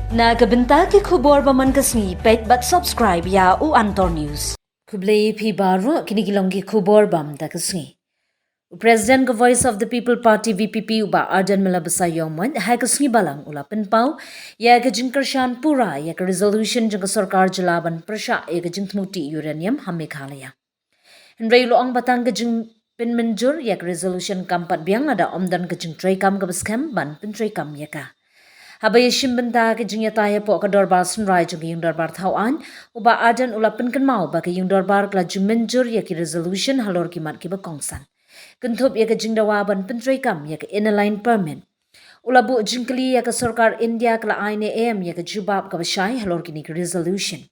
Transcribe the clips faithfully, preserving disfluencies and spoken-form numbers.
Na ka bynta ki khubor ba man ka sngi, peit bad subscribe ïa u Antor News. Khublei phi baroh, kine ki long ki khubor ba man ka sngi. U President ka Voice of the People Party, V P P, u Bah Ardent Miller Basaiawmoit, ha ka sngi Balang u la pynpaw ïa ka jingkyrshan pura ïa ka resolution jong ka sorkar jylla ban pyrshah ïa ka jingthmu tih uranium ha Meghalaya. Hynrei u la ong ba tang ka jingpynmynjur ïa ka resolution kam pat biang lada ym don ka jingtreikam kaba skhem ban pyntreikam ïa ka. Haba ïashim bynta ka jingïatai hapoh ka dorbar synrai jong ka ïing dorbar thaw aiñ, u Bah Ardent u la pynkynmaw ba ka ïing dorbar ka la ju mynjur ïa ki resolution halor ki mat kiba kongsan, kynthup ïa ka jingdawa ban pyntreikam ïa ka Inner Line Permit. U la buh jingkylli ïa ka sorkar India ka la ai ne em ïa ka jubab kaba shai halor kine ki resolution.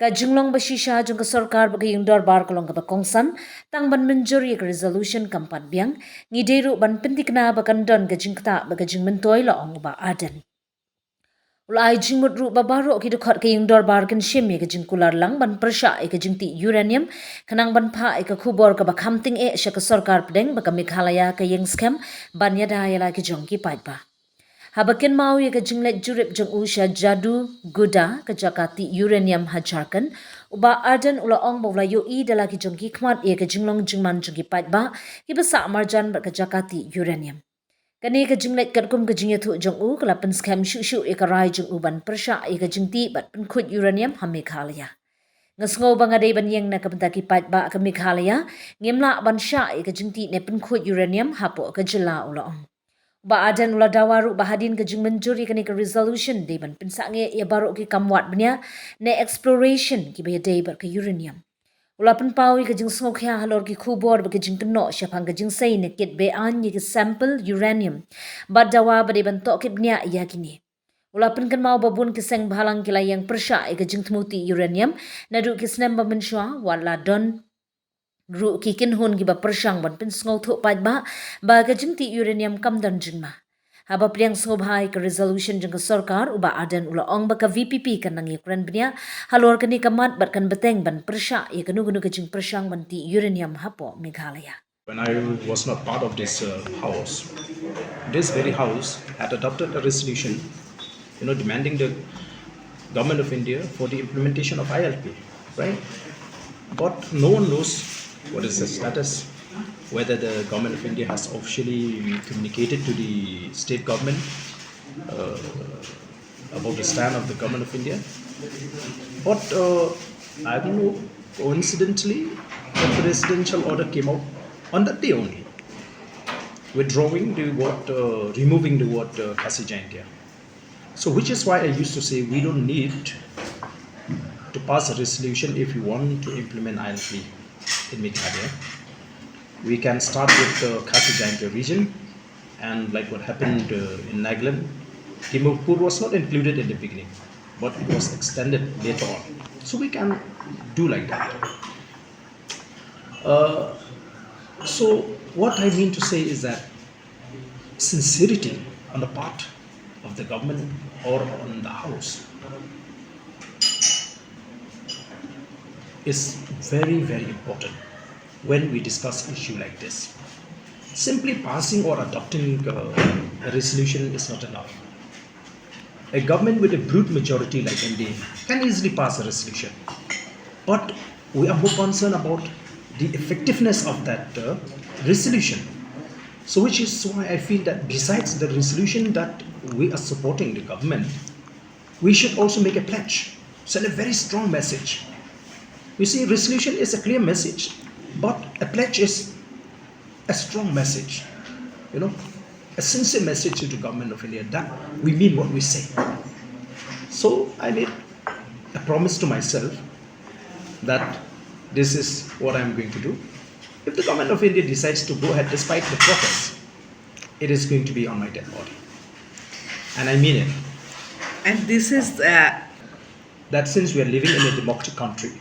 Ka jinglong ba shisha jong ka sorkar bad ka ïing dorbar ka long kaba kongsan, tang ban mynjur ïa ka resolution kam pat biang, ngi dei ruh ban pynthikna ba kan don ka jingktah bad ka jingmyntoi, la ong u Bah Ardent. U la ai jingmut ruh ba baroh ki dkhot ka ïing dorbar kin shim ïa ka jingkular lang ban pyrshah ïa ka jingtih uranium, khnang ban phah ïa ka khubor kaba kham tyngeh sha ka sorkar pdeng ba ka Meghalaya ka ïeng skhem ban ïada ïa la ki jong ki paidbah. Haba kynmaw ïa ka jingleit jurip jong u sha Jadoo Guda, ka jaka tih uranium ha Jharkhand, u Bah Ardent u la ong ba u la ïohi da la ki jong ki khmat ïa ka jinglong jingman jong ki paidbah kiba sah marjan bad ka jaka tih uranium. Kane ka jingleit katkum ka jingïathuh jong u ka la pynskhem shuh shuh ïa ka rai jong u ban pyrshah ïa ka jingtih bad pynkhuid uranium ha Meghalaya. Nga sngew ba nga dei ban ïeng na ka bynta ki paidbah ka Meghalaya, ngim lah ban shah ïa ka jingtih ne pynkhuid uranium hapoh ka jylla, u la ong. Bah Ardent u la dawa ruh ba hadien ka jingmynjur ïa kane ka resolution dei ban pynsangeh ïa baroh ki kam wad bniah ne exploration kiba ïadei bad ka uranium. U la pynpaw ïa ka jingsngewkhia halor ki khubor ba ki jingkynnoh shaphang ka jingsei ne kit be-aiñ ïa ki sample uranium, bad dawa ba dei ban tohkit bniah ïa kine. U la pynkynmaw ba bun ki seng bhalang ki la ïeng pyrshah ïa ka jingthmu tih uranium naduh ki snem ba mynshuwa, wat la don ruh ki kynhun kiba pyrshang ban pynsngewthuh paidbah ba ka jingtih uranium kam don jingma. Haba pdiang sngewbha ïa ka resolution jong ka sorkar, u Bah Ardent u la ong ba ka V P P kan nang ïakren bniah halor kane ka mat bad kan bteng ban pyrshah ïa kano kano ka jingpyrshang ban tih uranium hapoh Meghalaya. When I was not part of this, uh, house, this very house had adopted a resolution, you know, demanding the Government of India for the implementation of I L P, right? But no one knows what is the status, whether the Government of India has officially communicated to the state government, uh, about the stand of the Government of India. But, uh, I don't know, coincidentally, the presidential order came out on that day only, withdrawing the word, uh, removing the word, uh, Khasi Jaintia. So, which is why I used to say we don't need to pass a resolution if we want to implement I L P in Meghalaya. We can start with the Khasi Jaintia region, and like what happened, uh, in Nagaland, Dimapur was not included in the beginning, but it was extended later on. So we can do like that. Uh, so what I mean to say is that sincerity on the part of the government or on the house is very, very important when we discuss issue like this. Simply passing or adopting, uh, a resolution is not enough. A government with a brute majority like N D A can easily pass a resolution. But we are more concerned about the effectiveness of that, uh, resolution. So, which is why I feel that besides the resolution that we are supporting the government, we should also make a pledge, send a very strong message. You see, resolution is a clear message, but a pledge is a strong message, you know, a sincere message to the Government of India that we mean what we say. So I made a promise to myself that this is what I'm going to do. If the Government of India decides to go ahead despite the protest, it is going to be on my dead body. And I mean it. And this is, uh, that since we are living in a democratic country,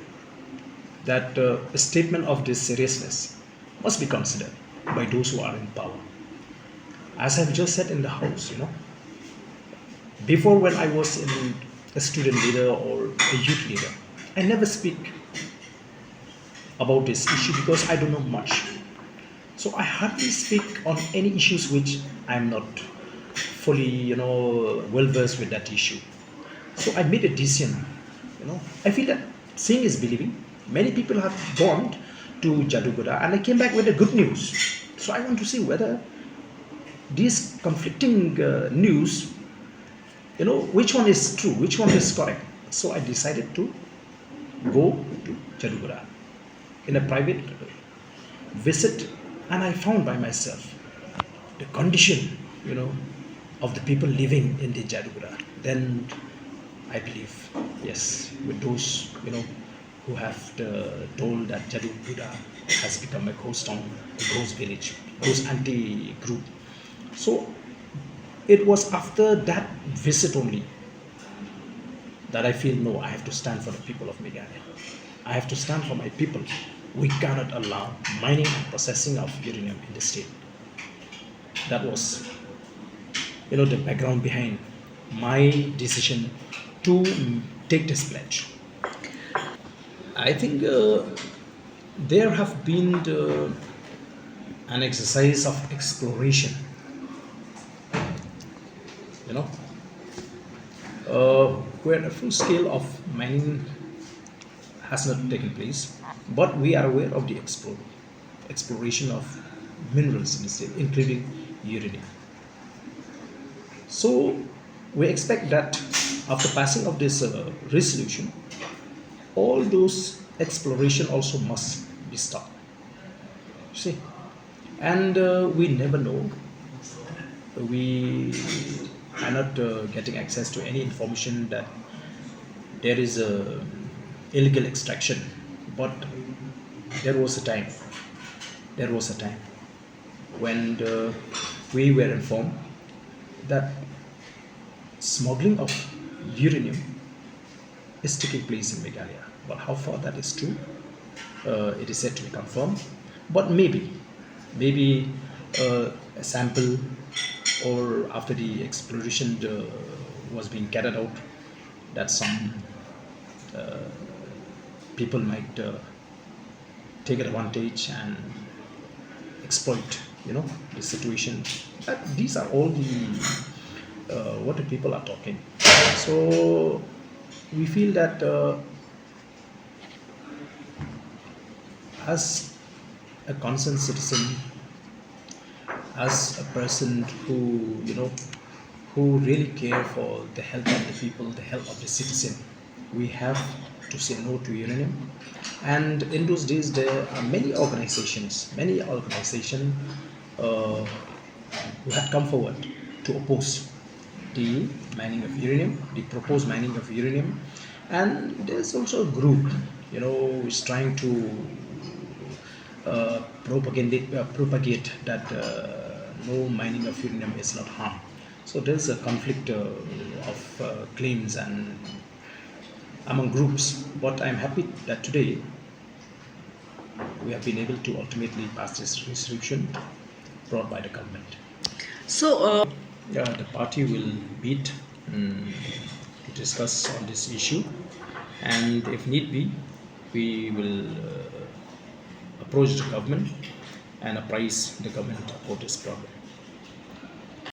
that, uh, a statement of this seriousness must be considered by those who are in power. As I've just said in the House, you know, before, when I was in a student leader or a youth leader, I never speak about this issue because I don't know much. So I hardly speak on any issues which I'm not fully, you know, well versed with that issue. So I made a decision. You know, I feel that seeing is believing. Many people have gone to Jaduguda and I came back with the good news. So I want to see whether these conflicting uh, news, you know, which one is true, which one is correct. So I decided to go to Jaduguda in a private visit, and I found by myself the condition, you know, of the people living in the Jaduguda. Then I believe, yes, with those, you know, who have uh, told that Jaduguda has become a ghost town, a ghost village, ghost anti group. So it was after that visit only that I feel, no, I have to stand for the people of Meghalaya. I have to stand for my people. We cannot allow mining and processing of uranium in the state. That was, you know, the background behind my decision to take this pledge. I think uh, there have been the, an exercise of exploration, you know, uh, where a full scale of mining has not taken place, but we are aware of the explore, exploration of minerals in the state, including uranium. So we expect that after passing of this uh, resolution, all those exploration also must be stopped. See, and uh, we never know. We are not uh, getting access to any information that there is a illegal extraction. But there was a time, there was a time when uh, we were informed that smuggling of uranium is taking place in Meghalaya. But how far that is true, uh, it is yet to be confirmed. But maybe, maybe uh, a sample, or after the exploration uh, was being carried out, that some uh, people might uh, take advantage and exploit, you know, the situation. But these are all the uh, what the people are talking. So we feel that uh, as a concerned citizen, as a person who, you know, who really care for the health of the people, the health of the citizen, we have to say no to uranium. And in those days, there are many organizations, many organizations uh, who had come forward to oppose the mining of uranium, the proposed mining of uranium. And there's also a group, you know, who is trying to uh, propagate, uh, propagate that uh, no mining of uranium is not harm. So there's a conflict uh, of uh, claims and among groups. But I'm happy that today we have been able to ultimately pass this resolution brought by the government. So, uh, yeah, the party will meet um, to discuss on this issue, and if need be, we will uh, approach the government and apprise the government about this problem.